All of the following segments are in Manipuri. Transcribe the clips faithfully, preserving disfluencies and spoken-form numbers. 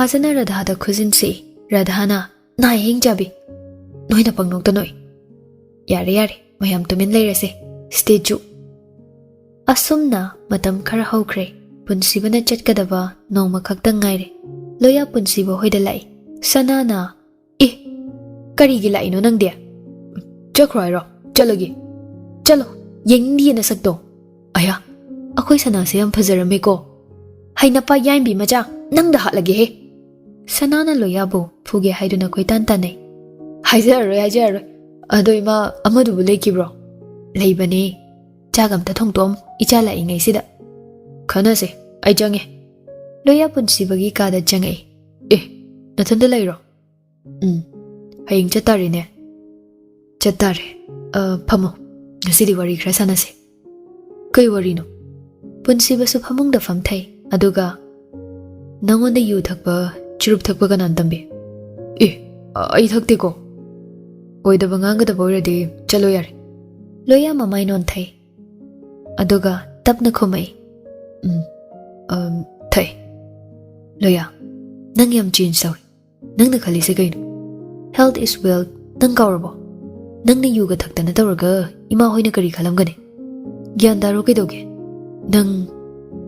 ꯊꯥꯖꯅ ꯔꯥꯙꯥꯗ ꯈꯨꯖꯤꯟ ꯁꯤꯛꯏ꯫ ꯔꯥꯙꯥꯅ, "ꯅꯥꯏ ꯍꯌꯤꯡ ꯆꯥꯕꯤ, ꯅꯣꯏꯅ ꯄꯪꯅꯣꯛꯇ ꯅꯣꯛꯏ꯫ ꯌꯥꯔꯦ, ꯌꯥꯔꯦ, ꯃꯌꯥꯝ ꯇꯨꯃꯤꯟ ꯂꯩꯔꯁꯦ꯫ ꯁ꯭ꯇꯦꯆꯨ"꯫ ꯑꯁꯨꯝꯅ ꯃꯇꯝ ꯈꯔ ꯍꯧꯈ꯭ꯔꯦ꯫ ꯄꯨꯟꯁꯤꯕꯅ ꯆꯠꯀꯗꯕ ꯅꯣꯡꯃ ꯈꯛꯇꯪ ꯉꯥꯏꯔꯦ꯫ ꯂꯣꯌꯥ ꯄꯨꯟꯁꯤꯕ ꯍꯣꯏꯗ ꯂꯥꯛꯏ꯫ ꯁꯅꯥꯅ, "ꯑꯦ, ꯀꯔꯤꯒꯤ ꯂꯥꯛꯏꯅꯣ ꯅꯪꯗꯤ? ꯆꯠꯈ꯭ꯔꯣ ꯍꯥꯏꯔꯣ? ꯆꯠꯂꯒꯦ꯫ ꯆꯠꯂꯣ, ꯌꯦꯡꯅꯤꯡꯗꯤꯌꯦ ꯅꯁꯛꯇꯣ꯫ ꯑꯌꯥ, ꯑꯩꯈꯣꯏ ꯁꯅꯥꯁꯦ ꯌꯥꯝ ꯐꯖꯔꯝꯃꯦꯀꯣ꯫ ꯍꯩꯅꯄꯥ ꯌꯥꯏꯝꯕꯤ ꯃꯆꯥ, ꯅꯪꯗ ꯍꯥꯠꯂꯒꯦꯍꯦ"꯫ ꯁꯅꯥꯅ ꯂꯣꯌꯥꯕꯨ ꯐꯨꯒꯦ ꯍꯥꯏꯗꯨꯅ ꯀꯣꯏꯇꯥꯟ ꯇꯥꯟꯅꯩ꯫ "ꯍꯥꯏꯖꯔꯔꯣꯏ, ꯍꯥꯏꯖꯔꯔꯣꯏ꯫ ꯑꯗꯣ ꯏꯃꯥ ꯑꯃꯗꯨꯕꯨ ꯂꯩꯈꯤꯕ꯭ꯔꯣ?" "ꯂꯩꯕꯅꯦ꯫ ꯆꯥꯛ ꯑꯝꯇ ꯊꯣꯡꯇꯣꯛꯑꯝꯃꯨ, ꯏꯆꯥ ꯂꯥꯛꯏꯉꯩꯁꯤꯗ꯫ ꯈꯟꯅꯁꯦ, ꯑꯩ ꯆꯪꯉꯦ"꯫ ꯂꯣꯌꯥ ꯄꯨꯟꯁꯤꯕꯒꯤ ꯀꯥꯗ ꯆꯪꯉꯛꯏ꯫ "ꯑꯦ, ꯅꯊꯟꯗ ꯂꯩꯔꯣ?" "ꯎꯝ, ꯍꯌꯦꯡ ꯆꯠꯇꯥꯔꯦꯅꯦ"꯫ "ꯆꯠꯇꯥꯔꯦ꯫ ꯑ, ꯐꯝꯃꯣ, ꯉꯁꯤꯗꯤ ꯋꯥꯔꯤ ꯈꯔ ꯁꯥꯟꯅꯁꯦ"꯫ "ꯀꯩ ꯋꯥꯔꯤꯅꯣ?" ꯄꯨꯟꯁꯤꯕꯁꯨ ꯐꯃꯨꯡꯗ ꯐꯝꯊꯩ꯫ ꯑꯗꯨꯒ, "ꯅꯪꯉꯣꯟꯗ ꯌꯨ ꯊꯛꯄ, ꯆꯨꯔꯨꯞ ꯊꯛꯄ ꯀꯅꯥꯅ ꯇꯝꯕꯤ?" "ꯑꯦ, ꯑꯩ ꯊꯛꯇꯦꯀꯣ"꯫ "ꯑꯣꯏꯗꯕ ꯉꯥꯡꯒꯗꯕ ꯑꯣꯏꯔꯗꯤ ꯆꯠꯂꯣ ꯌꯥꯔꯦ"꯫ ꯂꯣꯌꯥ ꯃꯃꯥꯏ ꯅꯣꯟꯊꯩ꯫ ꯑꯗꯨꯒ ꯇꯞꯅ ꯈꯨꯝꯃꯛꯏ꯫ "ꯎꯝ, ꯑꯝ, ꯊꯛꯑꯦ"꯫ "ꯂꯣꯌꯥ, ꯅꯪ ꯌꯥꯝ ꯆꯦꯟꯖ ꯇꯧꯔꯦ꯫ ꯅꯪꯅ ꯈꯜꯂꯤꯁꯦ ꯀꯩꯅꯣ? Health is wealth꯫ ꯅꯪ ꯀꯥꯎꯔꯕꯣ? ꯅꯪꯅ ꯌꯨꯒ ꯊꯛꯇꯅ ꯇꯧꯔꯒ ꯏꯃꯥ ꯍꯣꯏꯅ ꯀꯔꯤ ꯈꯜꯂꯝꯒꯅꯤ? ꯒ꯭ꯌꯥꯟ ꯇꯥꯔꯣ ꯀꯩꯗꯧꯒꯦ? ꯅꯪ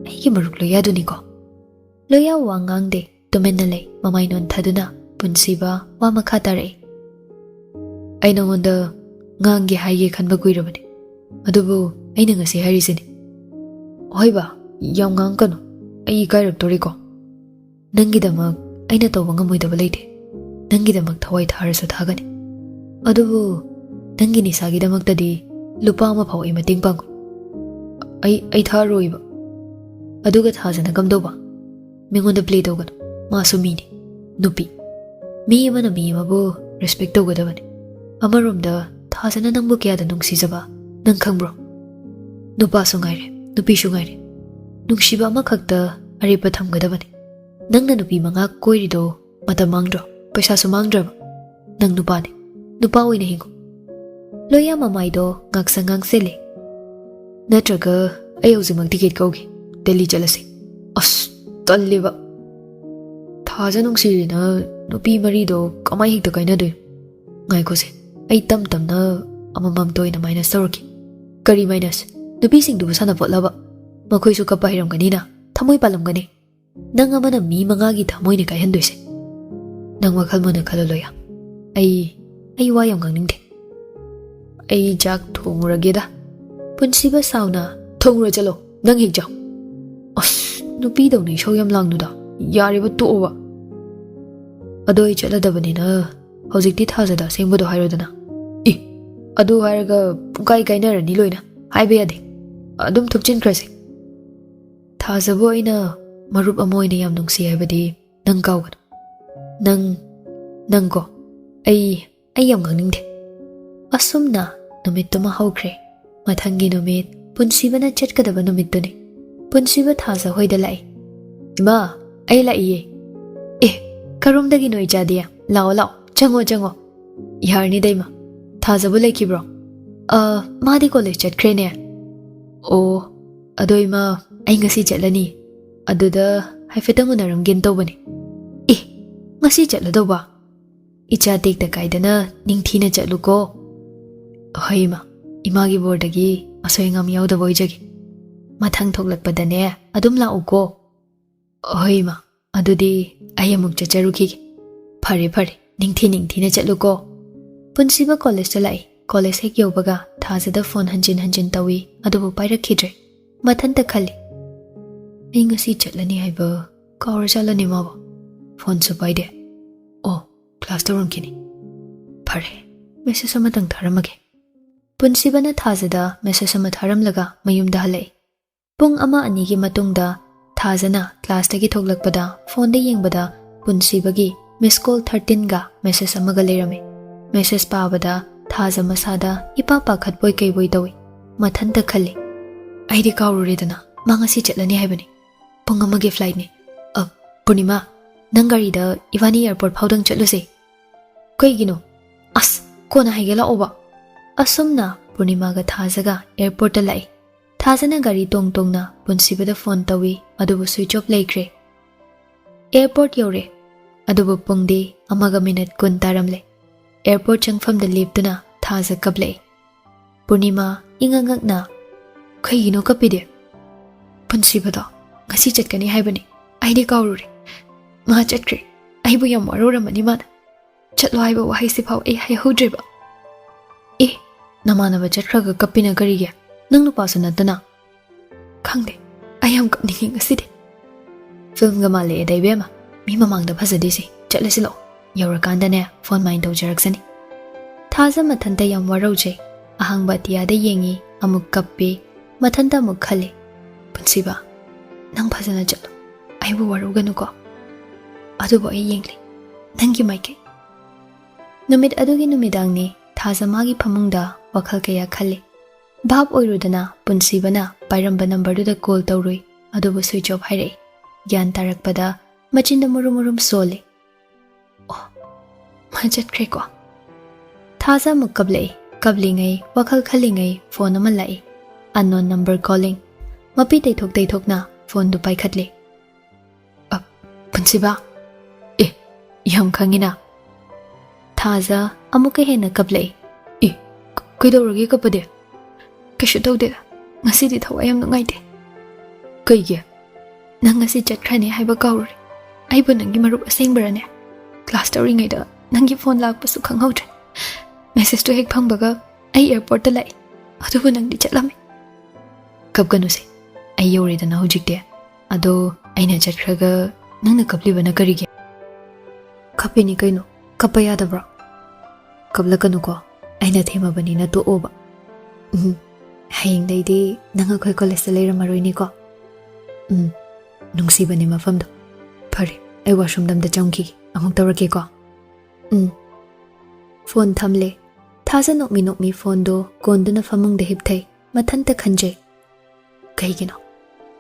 ꯑꯩꯒꯤ ꯃꯔꯨꯞ ꯂꯣꯌꯥꯗꯨꯅꯤꯀꯣ"꯫ ꯂꯣꯌꯥ ꯋꯥ ꯉꯥꯡꯗꯦ, ꯇꯨꯃꯤꯟꯅ ꯂꯩ, ꯃꯃꯥꯏ ꯅꯣꯟꯊꯗꯨꯅ꯫ ꯄꯨꯟꯁꯤꯕ ꯋꯥ ꯃꯈꯥ ꯇꯥꯔꯛꯏ꯫ "ꯑꯩ ꯅꯉꯣꯟꯗ ꯉꯥꯡꯒꯦ ꯍꯥꯏꯒꯦ ꯈꯟꯕ ꯀꯨꯏꯔꯕꯅꯤ, ꯑꯗꯨꯕꯨ ꯑꯩꯅ ꯉꯁꯤ ꯍꯥꯏꯔꯤꯁꯤꯅꯤ"꯫ "ꯍꯣꯏ ꯕꯥ, ꯌꯥꯝ ꯉꯥꯡꯀꯅꯨ, ꯑꯩ ꯏꯀꯥꯏꯔꯛꯇꯣꯔꯦꯀꯣ"꯫ "ꯅꯪꯒꯤꯗꯃꯛ ꯑꯩꯅ ꯇꯧꯕ ꯉꯝꯃꯣꯏꯗꯕ ꯂꯩꯇꯦ꯫ ꯅꯪꯒꯤꯗꯃꯛ ꯊꯋꯥꯏ ꯊꯥꯔꯁꯨ ꯊꯥꯒꯅꯤ꯫ ꯑꯗꯨꯕꯨ ꯅꯪꯒꯤ ꯅꯤꯁꯥꯒꯤꯗꯃꯛꯇꯗꯤ ꯂꯨꯄꯥ ꯑꯃ ꯐꯥꯎ ꯑꯩ ꯃꯇꯦꯡ ꯄꯥꯡꯉꯣꯏ"꯫ "ꯑꯩ, ꯑꯩ ꯊꯥꯔꯣꯏꯕ"꯫ "ꯑꯗꯨꯒ ꯊꯥꯖꯅ ꯀꯝꯗꯧꯕ? ꯃꯤꯉꯣꯟꯗ ꯄ꯭ꯂꯦ ꯇꯧꯒꯅꯨ꯫ ꯃꯥꯁꯨ ꯃꯤꯅꯤ꯫ ꯅꯨꯄꯤ꯫ ꯃꯤ ꯑꯃꯅ ꯃꯤ ꯑꯃꯕꯨ ꯔꯦꯁꯄꯦꯛ ꯇꯧꯒꯗꯕꯅꯤ꯫ ꯑꯃꯔꯣꯝꯗ ꯊꯥꯖꯅ ꯅꯪꯕꯨ ꯀꯌꯥꯗ ꯅꯨꯡꯁꯤꯖꯕ ꯅꯪ ꯈꯪꯕ꯭ꯔꯣ? ꯅꯨꯄꯥꯁꯨ ꯉꯥꯏꯔꯦ, ꯅꯨꯄꯤꯁꯨ ꯉꯥꯏꯔꯦ꯫ ꯅꯨꯡꯁꯤꯕ ꯑꯃꯈꯛꯇ ꯑꯔꯦꯞꯄ ꯊꯝꯒꯗꯕꯅꯤ꯫ ꯅꯪꯅ ꯅꯨꯄꯤ ꯃꯉꯥ ꯀꯣꯏꯔꯤꯗꯣ ꯃꯇꯝ ꯃꯥꯡꯗ꯭ꯔꯣ? ꯄꯩꯁꯥꯁꯨ ꯃꯥꯡꯗ꯭ꯔꯕ? ꯅꯪ ꯅꯨꯄꯥꯅꯤ꯫ ꯅꯨꯄꯥ ꯑꯣꯏꯅ ꯍꯤꯡꯉꯨ"꯫ ꯂꯣꯌꯥ ꯃꯃꯥꯏꯗꯣ ꯉꯥꯛꯁꯪ ꯉꯥꯡꯁꯤꯜꯂꯦ꯫ "ꯅꯠꯇ꯭ꯔꯒ ꯑꯩ ꯍꯧꯖꯤꯛꯃꯛ ꯇꯤꯀꯦꯠ ꯀꯛꯎꯒꯦ꯫ ꯗꯦꯜꯂꯤ ꯆꯠꯂꯁꯤ"꯫ "ꯑꯁ, ꯇꯜꯂꯦꯕ"꯫ ꯊꯥꯖ ꯅꯨꯡꯁꯤꯔꯤꯅ ꯅꯨꯄꯤ ꯃꯔꯤꯗꯣ ꯀꯃꯥꯏ ꯍꯦꯛꯇ ꯀꯥꯏꯅꯗꯣꯏꯅꯣ? ꯉꯥꯏꯈꯣꯁꯦ, ꯑꯩ ꯇꯝ ꯇꯝꯅ ꯑꯃꯃꯝꯇ ꯑꯣꯏꯅ ꯃꯥꯏꯅꯁ ꯇꯧꯔꯛꯀꯦ꯫ ꯀꯔꯤ ꯃꯥꯏꯅꯁ? ꯅꯨꯄꯤꯁꯤꯡꯗꯨꯕꯨ ꯁꯥꯟꯅꯄꯣꯠꯂꯕ? ꯃꯈꯣꯏꯁꯨ ꯀꯞꯄ ꯍꯩꯔꯝꯒꯅꯤꯅ, ꯊꯃꯣꯏ ꯄꯥꯜꯂꯝꯒꯅꯤ꯫ ꯅꯪ ꯑꯃꯅ ꯃꯤ ꯃꯉꯥꯒꯤ ꯊꯃꯣꯏꯅ ꯀꯥꯏꯍꯟꯗꯣꯏꯁꯦ? ꯅꯪ ꯋꯥꯈꯜ ꯃꯨꯟꯅ ꯈꯜꯂꯣ, ꯂꯣꯌꯥ꯫ ꯑꯩ, ꯑꯩ ꯋꯥ ꯌꯥꯝ ꯉꯥꯡꯅꯤꯡꯗꯦ꯫ ꯑꯩ ꯆꯥꯛ ꯊꯣꯡꯉꯨꯔꯒꯦꯗ꯫ ꯄꯨꯟꯁꯤꯕ ꯁꯥꯎꯅ, "ꯊꯣꯡꯉꯨꯔ ꯆꯠꯂꯣ, ꯅꯪ ꯍꯦꯛ ꯆꯥꯎ꯫" ꯑꯁ, ꯅꯨꯄꯤꯗꯧꯅ ꯏꯁꯧ ꯌꯥꯝ ꯂꯥꯡꯅꯨꯗ꯫ ꯌꯥꯔꯦꯕ, ꯇꯣꯛꯑꯣꯕ꯫ ꯑꯗꯣ ꯑꯩ ꯆꯠꯂꯗꯕꯅꯤꯅ ꯍꯧꯖꯤꯛꯇꯤ ꯊꯥꯖꯗ ꯑꯁꯦꯡꯕꯗꯣ ꯍꯥꯏꯔꯣꯗꯅ꯫ ꯏ, ꯑꯗꯨ ꯍꯥꯏꯔꯒ ꯄꯨꯡꯀꯥꯏ ꯀꯥꯏꯅꯔꯅꯤ ꯂꯣꯏꯅ꯫ ꯍꯥꯏꯕ ꯌꯥꯗꯦ꯫ ꯑꯗꯨꯝ ꯊꯨꯞꯆꯤꯟꯈ꯭ꯔꯁꯦ꯫ ꯊꯥꯖꯕꯨ ꯑꯩꯅ ꯃꯔꯨꯞ ꯑꯃ ꯑꯣꯏꯅ ꯌꯥꯝ ꯅꯨꯡꯁꯤ ꯍꯥꯏꯕꯗꯤ ꯅꯪ ꯀꯥꯎꯒꯅꯨ꯫ ꯅꯪ, ꯅꯪꯀꯣ, ꯑꯩ, ꯑꯩ ꯌꯥꯝ ꯉꯥꯡꯅꯤꯡꯗꯦ꯫ ꯑꯁꯨꯝꯅ ꯅꯨꯃꯤꯠꯇꯨꯃ ꯍꯧꯈ꯭ꯔꯦ꯫ ꯃꯊꯪꯒꯤ ꯅꯨꯃꯤꯠ ꯄꯨꯟꯁꯤꯕꯅ ꯆꯠꯀꯗꯕ ꯅꯨꯃꯤꯠꯇꯨꯅꯤ꯫ ꯄꯨꯟꯁꯤꯕ ꯊꯥꯖ ꯍꯣꯏꯗ ꯂꯥꯛꯏ꯫ "ꯏꯃꯥ, ꯑꯩ ꯂꯥꯛꯏꯌꯦ꯫" "ꯑꯦ, ꯀꯔꯣꯝꯗꯒꯤꯅꯣ ꯏꯆꯥꯗꯤ? ꯂꯥꯛꯑꯣ, ꯂꯥꯛꯑꯣ, ꯆꯪꯉꯣ, ꯆꯪꯉꯣ꯫" "ꯌꯥꯔꯅꯤꯗ ꯏꯃꯥ꯫ ꯊꯥꯖꯕꯨ ꯂꯩꯈꯤꯕ꯭ꯔꯣ?" "ꯑ, ꯃꯥꯗꯤ ꯀꯣꯂꯦꯖ ꯆꯠꯈ꯭ꯔꯦꯅꯦ꯫" "ꯑꯣ, ꯑꯗꯣ ꯏꯃꯥ, ꯑꯩ ꯉꯁꯤ ꯆꯠꯂꯅꯤ꯫ ꯑꯗꯨꯗ ꯍꯥꯏꯐꯦꯠꯇꯪ ꯎꯅꯔꯝꯒꯦꯅ ꯇꯧꯕꯅꯤ꯫" "ꯑꯦ, ꯉꯁꯤ ꯆꯠꯂꯗꯧꯕ? ꯏꯆꯥ ꯇꯦꯛꯇ ꯀꯥꯏꯗꯅ ꯅꯤꯡꯊꯤꯅ ꯆꯠꯂꯨꯀꯣ꯫" "ꯍꯣꯏ ꯏꯃꯥ, ꯏꯃꯥꯒꯤ ꯕꯣꯔꯗꯒꯤ ꯑꯁꯣꯏ ꯑꯉꯥꯝ ꯌꯥꯎꯗꯕ ꯑꯣꯏꯖꯒꯦ꯫ ꯃꯊꯪ ꯊꯣꯛꯂꯛꯄꯗꯅꯦ ꯑꯗꯨꯝ ꯂꯥꯛꯎꯀꯣ꯫" "ꯍꯣꯏ ꯏꯃꯥ, ꯑꯗꯨꯗꯤ ꯑꯩ ꯑꯃꯨꯛ ꯆꯠꯆꯔꯨꯈꯤꯒꯦ꯫" "ꯐꯔꯦ ꯐꯔꯦ, ꯅꯤꯡꯊꯤ ꯅꯤꯡꯊꯤꯅ ꯆꯠꯂꯨꯀꯣ꯫" ꯄꯨꯟꯁꯤꯕ ꯀꯣꯂꯦꯖꯇ ꯂꯥꯛꯏ꯫ ꯀꯣꯂꯦꯖ ꯍꯦꯛ ꯌꯧꯕꯒ ꯊꯥꯖꯗ ꯐꯣꯟ ꯍꯟꯖꯤꯟ ꯍꯟꯖꯤꯟ ꯇꯧꯏ, ꯑꯗꯨꯕꯨ ꯄꯥꯏꯔꯛꯈꯤꯗ꯭ꯔꯦ꯫ ꯃꯊꯟꯇ ꯈꯜꯂꯤ, "ꯑꯩ ꯉꯁꯤ ꯆꯠꯂꯅꯤ ꯍꯥꯏꯕ ꯀꯥꯎꯔꯖꯥꯠꯂꯅꯦ ꯃꯥꯕꯣ? ꯐꯣꯟꯁꯨ ꯄꯥꯏꯗꯦ꯫ ꯑꯣ, ꯀ꯭ꯂꯥꯁ ꯇꯧꯔꯝꯈꯤꯅꯤ꯫ ꯐꯔꯦ, ꯃꯦꯁꯦꯖ ꯑꯃꯇꯪ ꯊꯥꯔꯝꯃꯒꯦ꯫" ꯄꯨꯟꯁꯤꯕꯅ ꯊꯥꯖꯗ ꯃꯦꯁꯦꯖ ꯑꯃ ꯊꯥꯔꯝꯂꯒ ꯃꯌꯨꯝꯗ ꯍꯜꯂꯛꯏ꯫ ꯄꯨꯡ ꯑꯃ ꯑꯅꯤꯒꯤ ꯃꯇꯨꯡꯗ ꯊꯥꯖꯅ ꯀ꯭ꯂꯥꯁꯇꯒꯤ ꯊꯣꯛꯂꯛꯄꯗ ꯐꯣꯟꯗ ꯌꯦꯡꯕꯗ ꯄꯨꯟꯁꯤꯕꯒꯤ ꯃꯤꯁ ꯀꯣꯜ ꯊꯥꯔꯇꯤꯟꯒ ꯃꯦꯁꯦꯖ ꯑꯃꯒ ꯂꯩꯔꯝꯃꯤ꯫ ꯃꯦꯁꯦꯖ ꯄꯥꯕꯗ ꯊꯥꯖ ꯃꯁꯥꯗ ꯏꯄꯥ ꯄꯥꯈꯠꯄꯣꯏ ꯀꯩꯕꯣꯏ ꯇꯧꯏ꯫ ꯃꯊꯟꯇ ꯈꯜꯂꯤ, "ꯑꯩꯗꯤ ꯀꯥꯎꯔꯨꯔꯦꯗꯅ, ꯃꯥ ꯉꯁꯤ ꯆꯠꯂꯅꯤ ꯍꯥꯏꯕꯅꯤ꯫ ꯄꯨꯡ ꯑꯃꯒꯤ ꯐ꯭ꯂꯥꯏꯠꯅꯤ꯫ ꯑ, ꯄꯨꯔꯅꯤꯃꯥ, ꯅꯪ ꯒꯥꯔꯤꯗ ꯏꯕꯥꯅꯤ ꯑꯦꯌꯥꯔꯄꯣꯔꯠ ꯐꯥꯎꯗꯪ ꯆꯠꯂꯨꯁꯦ꯫" "ꯀꯩꯒꯤꯅꯣ?" "ꯑꯁ, ꯀꯣꯟꯅ ꯍꯥꯏꯒꯦ, ꯂꯥꯛꯑꯣꯕ꯫" ꯑꯁꯨꯝꯅ ꯄꯨꯔꯅꯤꯃꯥꯒ ꯊꯥꯖꯒ ꯑꯦꯌꯥꯔꯄꯣꯔꯠꯇ ꯂꯥꯛꯏ꯫ ꯊꯥꯖꯅ ꯒꯥꯔꯤ ꯇꯣꯡ ꯇꯣꯡꯅ ꯄꯨꯟꯁꯤꯕꯗ ꯐꯣꯟ ꯇꯧꯏ, ꯑꯗꯨꯕꯨ ꯁ꯭ꯋꯤꯆ ꯑꯣꯐ ꯂꯩꯈ꯭ꯔꯦ꯫ ꯑꯦꯌꯔꯄꯣꯔꯠ ꯌꯧꯔꯦ, ꯑꯗꯨꯕꯨ ꯄꯨꯡꯗꯤ ꯑꯃꯒ ꯃꯤꯅꯠ ꯀꯨꯟ ꯇꯥꯔꯝꯂꯦ꯫ ꯑꯦꯌꯔꯄꯣꯔꯠ ꯆꯪꯐꯝꯗ ꯂꯦꯞꯇꯨꯅ ꯊꯥꯖ ꯀꯞꯂꯛꯏ꯫ ꯄꯨꯔꯅꯤꯃꯥ ꯏꯉꯛ ꯉꯛꯅ, "ꯀꯩꯒꯤꯅꯣ ꯀꯞꯄꯤꯗꯤ?" "ꯄꯨꯟꯁꯤꯕꯗꯣ ꯉꯁꯤ ꯆꯠꯀꯅꯤ ꯍꯥꯏꯕꯅꯤ, ꯑꯩꯗꯤ ꯀꯥꯎꯔꯨꯔꯦ꯫ ꯃꯥ ꯆꯠꯈ꯭ꯔꯦ꯫ ꯑꯩꯕꯨ ꯌꯥꯝ ꯋꯥꯔꯧꯔꯝꯃꯅꯤ ꯃꯥꯅ꯫ ꯆꯠꯂꯣ ꯍꯥꯏꯕ ꯋꯥꯍꯩꯁꯤꯐꯥꯎ ꯑꯩ ꯍꯥꯏꯍꯧꯗ꯭ꯔꯦꯕ꯫" "ꯑꯦ, ꯅꯃꯥꯟꯅꯕ ꯆꯠꯈ꯭ꯔꯒ ꯀꯞꯄꯤꯅ ꯀꯔꯤꯒꯤ? ꯅꯪ ꯅꯨꯄꯥꯁꯨ ꯅꯠꯇꯅ?" "ꯈꯪꯗꯦ, ꯑꯩ ꯌꯥꯝ ꯀꯞꯅꯤꯡꯉꯤ ꯉꯁꯤꯗꯤ꯫" "ꯐꯤꯜꯝꯒ ꯃꯥꯜꯂꯛꯑꯦꯗ ꯏꯕꯦꯝꯃ, ꯃꯤ ꯃꯃꯥꯡꯗ ꯐꯖꯗꯣꯏꯁꯦ꯫ ꯆꯠꯂꯁꯤ ꯂꯥꯛꯑꯣ, ꯌꯧꯔꯀꯥꯟꯗꯅꯦ ꯐꯣꯟ ꯃꯥꯏꯟ ꯇꯧꯖꯔꯛꯁꯅꯤ꯫" ꯊꯥꯖ ꯃꯊꯟꯇ ꯌꯥꯝ ꯋꯥꯔꯧꯖꯩ꯫ ꯑꯍꯥꯡꯕ ꯑꯇꯤꯌꯥꯗ ꯌꯦꯡꯉꯤ, ꯑꯃꯨꯛ ꯀꯞꯄꯤ, ꯃꯊꯟꯇ ꯑꯃꯨꯛ ꯈꯜꯂꯤ, "ꯄꯨꯟꯁꯤꯕ, ꯅꯪ ꯐꯖꯅ ꯆꯠꯂꯣ, ꯑꯩꯕꯨ ꯋꯥꯔꯧꯒꯅꯨꯀꯣ꯫ ꯑꯗꯨꯕꯨ ꯑꯩ ꯌꯦꯡꯂꯤ, ꯅꯪꯒꯤ ꯃꯥꯏꯀꯩ꯫" ꯅꯨꯃꯤꯠ ꯑꯗꯨꯒꯤ ꯅꯨꯃꯤꯗꯥꯡꯅꯤ꯫ ꯊꯥꯖ ꯃꯥꯒꯤ ꯐꯃꯨꯡꯗ ꯋꯥꯈꯜ ꯀꯌꯥ ꯈꯜꯂꯤ꯫ ꯚꯥꯞ ꯑꯣꯏꯔꯨꯗꯅ ꯄꯨꯟꯁꯤꯕꯅ ꯄꯥꯏꯔꯝꯕ ꯅꯝꯕꯔꯗꯨꯗ ꯀꯣꯜ ꯇꯧꯔꯨꯏ, ꯑꯗꯨꯕꯨ ꯁ꯭ꯋꯤꯆ ꯑꯣꯐ ꯍꯥꯏꯔꯛꯏ꯫ ꯒ꯭ꯌꯥꯟ ꯇꯥꯔꯛꯄꯗ ꯃꯆꯤꯟꯗ ꯃꯨꯔꯨꯝ ꯃꯨꯔꯨꯝ ꯁꯣꯜꯂꯤ꯫ "ꯑꯣ, ꯃꯥ ꯆꯠꯈ꯭ꯔꯦꯀꯣ꯫" ꯊꯥꯖ ꯑꯃꯨꯛ ꯀꯞꯂꯛꯏ꯫ ꯀꯞꯂꯤꯉꯩ, ꯋꯥꯈꯜ ꯈꯜꯂꯤꯉꯩ ꯐꯣꯟ ꯑꯃ ꯂꯥꯛꯏ꯫ Unknown number calling꯫ ꯃꯄꯤ ꯇꯩꯊꯣꯛ ꯇꯩꯊꯣꯛꯅ ꯐꯣꯟꯗꯨ ꯄꯥꯏꯈꯠꯂꯤ꯫ "ꯑ, ꯄꯨꯟꯁꯤꯕ? ꯑꯦ, ꯌꯥꯝ ꯈꯪꯉꯤꯅ?" ꯊꯥꯖ ꯑꯃꯨꯛꯀ ꯍꯦꯟꯅ ꯀꯞꯂꯛꯏ꯫ "ꯑꯦ, ꯀ-, ꯀꯩꯗꯧꯔꯒꯦ ꯀꯞꯄꯗꯤ?" "ꯀꯩꯁꯨ ꯇꯧꯗꯦꯗ, ꯉꯁꯤꯗꯤ ꯊꯋꯥꯏ ꯌꯥꯝ ꯅꯨꯡꯉꯥꯏꯇꯦ꯫" "ꯀꯩꯒꯤ?" "ꯅꯪ ꯉꯁꯤ ꯆꯠꯈ꯭ꯔꯅꯤ ꯍꯥꯏꯕ ꯀꯥꯎꯔꯨꯔꯦ꯫ ꯑꯩꯕꯨ ꯅꯪꯒꯤ ꯃꯔꯨꯞ ꯑꯁꯦꯡꯕꯔꯅꯦ? ꯀ꯭ꯂꯥꯁ ꯇꯧꯔꯤꯉꯩꯗ ꯅꯪꯒꯤ ꯐꯣꯟ ꯂꯥꯛꯄꯁꯨ ꯈꯪꯍꯧꯗ꯭ꯔꯦ꯫ ꯃꯦꯁꯦꯖꯇꯨ ꯍꯦꯛ ꯐꯪꯕꯒ ꯑꯩ ꯑꯦꯌꯔꯄꯣꯔꯠꯇ ꯂꯥꯛꯏ, ꯑꯗꯨꯕꯨ ꯅꯪꯗꯤ ꯆꯠꯂꯝꯃꯤ꯫" "ꯀꯞꯀꯅꯨꯁꯦ, ꯑꯩ ꯌꯧꯔꯦꯗꯅ ꯍꯧꯖꯤꯛꯇꯤ꯫ ꯑꯗꯣ ꯑꯩꯅ ꯆꯠꯈ꯭ꯔꯒ ꯅꯪꯅ ꯀꯞꯂꯤꯕꯅ ꯀꯔꯤꯒꯤ?" "ꯀꯞꯄꯤꯅꯤ ꯀꯩꯅꯣ, ꯀꯞꯄ ꯌꯥꯗꯕ꯭ꯔꯣ?" "ꯀꯞꯂꯛꯀꯅꯨꯀꯣ, ꯑꯩꯅ ꯊꯦꯝꯃꯕꯅꯤꯅ ꯇꯣꯛꯑꯣꯕ꯫" "ꯎꯝ, ꯍꯌꯦꯡꯗꯩꯗꯤ ꯅꯪ ꯑꯩꯈꯣꯏ ꯀꯣꯂꯦꯖꯇ ꯂꯩꯔꯝꯃꯔꯣꯏꯅꯦꯀꯣ꯫" "ꯎꯝ, ꯅꯨꯡꯁꯤꯕꯅꯦ ꯃꯐꯝꯗꯣ꯫ ꯐꯔꯦ, ꯑꯩ ꯋꯥꯁꯔꯨꯝꯗ ꯑꯝꯇ ꯆꯪꯈꯤꯒꯦ, ꯑꯃꯨꯛ ꯇꯧꯔꯛꯀꯦꯀꯣ꯫" "ꯎꯝ꯫" ꯐꯣꯟ ꯊꯝꯂꯦ꯫ ꯊꯥꯖ ꯅꯣꯛꯃꯤ ꯅꯣꯛꯃꯤ ꯐꯣꯟꯗꯣ ꯀꯣꯟꯗꯨꯅ ꯐꯃꯨꯡꯗ ꯍꯤꯞꯊꯩ, ꯃꯊꯟꯇ ꯈꯟꯖꯩ꯫ "ꯀꯩꯒꯤꯅꯣ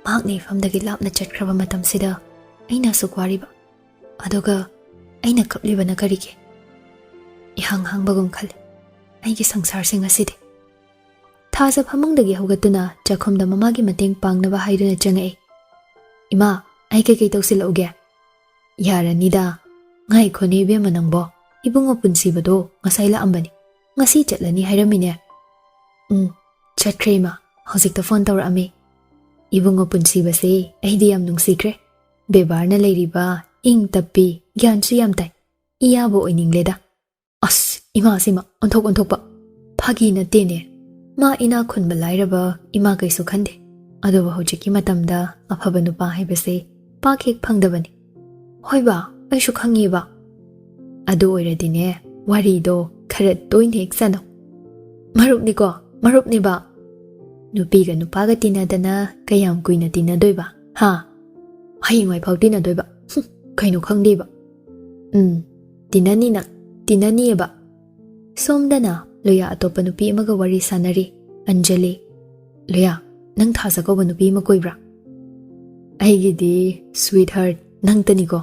ꯃꯍꯥꯛꯅ ꯏꯐꯝꯗꯒꯤ ꯂꯥꯞꯅ ꯆꯠꯈ꯭ꯔꯕ ꯃꯇꯝꯁꯤꯗ ꯑꯩꯅ ꯑꯁꯨꯛ ꯋꯥꯔꯤꯕ? ꯑꯗꯨꯒ ꯑꯩꯅ ꯀꯞꯂꯤꯕꯅ ꯀꯔꯤꯒꯤ? ꯏꯍꯥꯡ ꯍꯥꯡꯕꯒꯨꯝ ꯈꯜꯂꯤ ꯑꯩꯒꯤ ꯁꯪꯁꯥꯔꯁꯦ ꯉꯁꯤꯗꯤ꯫" ꯊꯥꯖ ꯐꯃꯨꯡꯗꯒꯤ ꯍꯧꯒꯠꯇꯨꯅ ꯆꯥꯛꯈꯨꯝꯗ ꯃꯃꯥꯒꯤ ꯃꯇꯦꯡ ꯄꯥꯡꯅꯕ ꯍꯥꯏꯗꯨꯅ ꯆꯪꯉꯛꯏ꯫ "ꯏꯃꯥ, ꯑꯩ ꯀꯩꯀꯩ ꯇꯧꯁꯤꯜꯂꯛꯎꯒꯦ?" ꯌꯥꯔꯅꯤꯗ꯫ ꯉꯥꯏꯈꯣꯅꯦ ꯏꯕꯦꯝꯃ ꯅꯪꯕꯣ, ꯏꯕꯨꯡꯉꯣ ꯄꯨꯟꯁꯤꯕꯗꯣ ꯉꯁꯥꯏ ꯂꯥꯛꯑꯝꯕꯅꯤ, ꯉꯁꯤ ꯆꯠꯂꯅꯤ ꯍꯥꯏꯔꯝꯃꯤꯅꯦ꯫ ꯎꯝ, ꯆꯠꯈ꯭ꯔꯦ ꯏꯃꯥ, ꯍꯧꯖꯤꯛꯇ ꯐꯣꯟ ꯇꯧꯔꯛꯑꯝꯃꯤ꯫ ꯏꯕꯨꯡꯉꯣ ꯄꯨꯟꯁꯤꯕꯁꯦ ꯑꯩꯗꯤ ꯌꯥꯝ ꯅꯨꯡꯁꯤꯈ꯭ꯔꯦ꯫ ꯕꯦꯕꯥꯔꯅ ꯂꯩꯔꯤꯕ, ꯏꯪ ꯇꯞꯄꯤ, ꯒ꯭ꯌꯥꯟꯁꯨ ꯌꯥꯝ ꯇꯥꯏ꯫ ꯏꯌꯥꯕ ꯑꯣꯏꯅꯤꯡꯂꯦꯗ꯫ ꯑꯁ, ꯏꯃꯥꯁꯤꯃ ꯑꯣꯟꯊꯣꯛ ꯑꯣꯟꯊꯣꯛꯄ꯫ ꯐꯥꯒꯤ ꯅꯠꯇꯦꯅꯦ꯫ ꯃꯥ ꯏꯅꯥꯛ ꯈꯨꯟꯕ ꯂꯥꯏꯔꯕ ꯏꯃꯥ ꯀꯩꯁꯨ ꯈꯟꯗꯦ꯫ ꯑꯗꯨꯕꯨ ꯍꯧꯖꯤꯛꯀꯤ ꯃꯇꯝꯗ ꯑꯐꯕ ꯅꯨꯄꯥ ꯍꯥꯏꯕꯁꯦ ꯄꯥꯛ ꯍꯦꯛ ꯐꯪꯗꯕꯅꯤ꯫ ꯍꯣꯏꯕ, ꯑꯩꯁꯨ ꯈꯪꯉꯦꯕ꯫ ꯑꯗꯨ ꯑꯣꯏꯔꯗꯤꯅꯦ, ꯋꯥꯔꯤꯗꯣ ꯈꯔ ꯇꯣꯏꯅ ꯍꯦꯛ ꯁꯥꯟꯅꯧ꯫ ꯃꯔꯨꯞꯅꯤꯀꯣ, ꯃꯔꯨꯞꯅꯦꯕ꯫ ꯅꯨꯄꯤꯒ ꯅꯨꯄꯥꯒ ꯇꯤꯟꯅꯗꯅ ꯀꯌꯥꯝ ꯀꯨꯏꯅ ꯇꯤꯟꯅꯗꯣꯏꯕ? ꯍꯥ? ꯍꯌꯦꯡꯋꯥꯏꯐꯥꯎ ꯇꯤꯟꯅꯗꯣꯏꯕ? ꯍꯨꯝ, ꯀꯩꯅꯣ ꯈꯪꯗꯦꯕ꯫ ꯎꯝ, ꯇꯤꯟꯅꯅꯤ ꯅꯪ, ꯇꯤꯟꯅꯅꯤꯑꯕ꯫ ꯁꯣꯝꯗꯅ ꯂꯣꯌꯥ ꯑꯇꯣꯞꯄ ꯅꯨꯄꯤ ꯑꯃꯒ ꯋꯥꯔꯤ ꯁꯥꯟꯅꯔꯤ꯫ ꯑꯟꯖꯂꯤ, "ꯂꯣꯌꯥ, ꯅꯪ ꯊꯥꯖ ꯀꯧꯕ ꯅꯨꯄꯤ ꯑꯃ ꯀꯣꯏꯕ꯭ꯔꯥ?" "ꯑꯩꯒꯤꯗꯤ sweetheart ꯅꯪꯇꯅꯤꯀꯣ꯫"